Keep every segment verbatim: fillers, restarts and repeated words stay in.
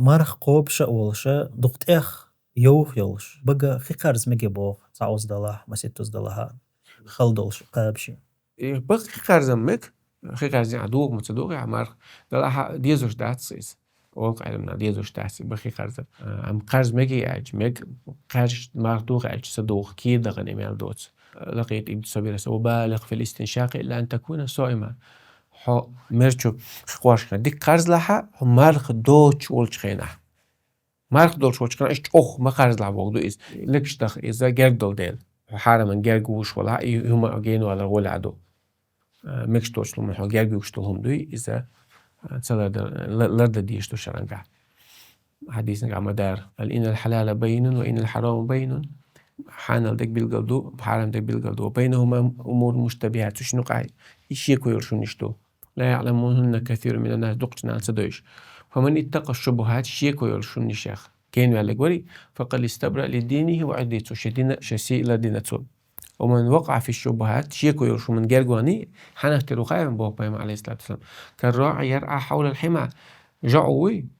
Марх кхобуш а волуш, дукха тӀех йовха йолуш, бага хи кхарза мега боху, цхьа оза далахь, маситтаза далахь, хала долуш кхаба ши. И бага хи кхарза мега, хи кхарза а догӀу ма ца догӀу, а марх далахь дезаш дац иза. Олу къайламна дезаш дац, бага хи кхарза. Амма кхарза мега аьлча, мега кхаьрш марх догӀу аьлча, ца догӀу, кхин дагӀана и мел доцу. Лакъит ибн Сабирас: «Ва балигъ фил истиншакъи илла ан такуна соима». Хьо мерчу хи кхоршахь дика кхарзлахь, хьо марх доцуш волчу хенахь. Марх долуш волчу хенахь, иштта чӀогӀа ма кхарзлахь боху ду иза. Легаш даха иза герга долу дела. Хьо хьараман герга вуш валахь, и хӀума генвалар гӀолехь ду. А, мегаш доцуш хӀума хьо герга вуьгуш долу хӀума дуй, иза, а, ца лардан, ла-, лардан дезаш ду шарангахь. Хьадиснагахь ма дара: «Ал инал хьалала баййинун ва инал хьараму баййинун». Хьанал дерг билгал ду, хьарам дерг билгал ду. «Ва баййинахума умурун муштабихат», цу шинна юкъахь и шеко йолуш хӀуманаш ду. «Ла яъламухунна касирун минан нас», дукхачу нана ца дойуш. «Фаман иттакъа шубухат», шеко йолуш хӀуманашех генваьллиг вари, «факъад истабра ли динихи ва ирдихи», цо шен дина, шен сий лардина цо. «Ва ман вакъа фи шубухат», шеко йолуш хӀуманна герга вани, хьанах тера ву хаьий вайна боху пайхамар, алейхиссалату вассалам. «Карраи яръа хьавлал хьима», жаӀу вуй,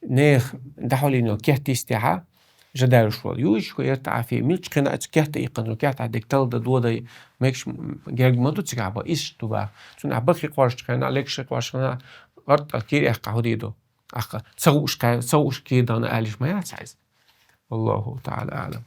нехан дӀахьулйина йолу керт йистехь жа даьллуш волу. «Юшику ан яртаӀа фихи», милчу хенахь а цу керта иккхина, цу кертахь дерг талла дан, додан мегаш герга ма ду цигахь бан, иштта ду бан. Цунах бага хи кхоршучу хенахь, легаш хи кхоршучу хенахь, гӀарт а кийра эккхахь хӀун дийр ду? Ахка ца хууш кхаьа, ца хууш кийра дахана аьлла ма яц хьайза. Аллаху таӀала аълам.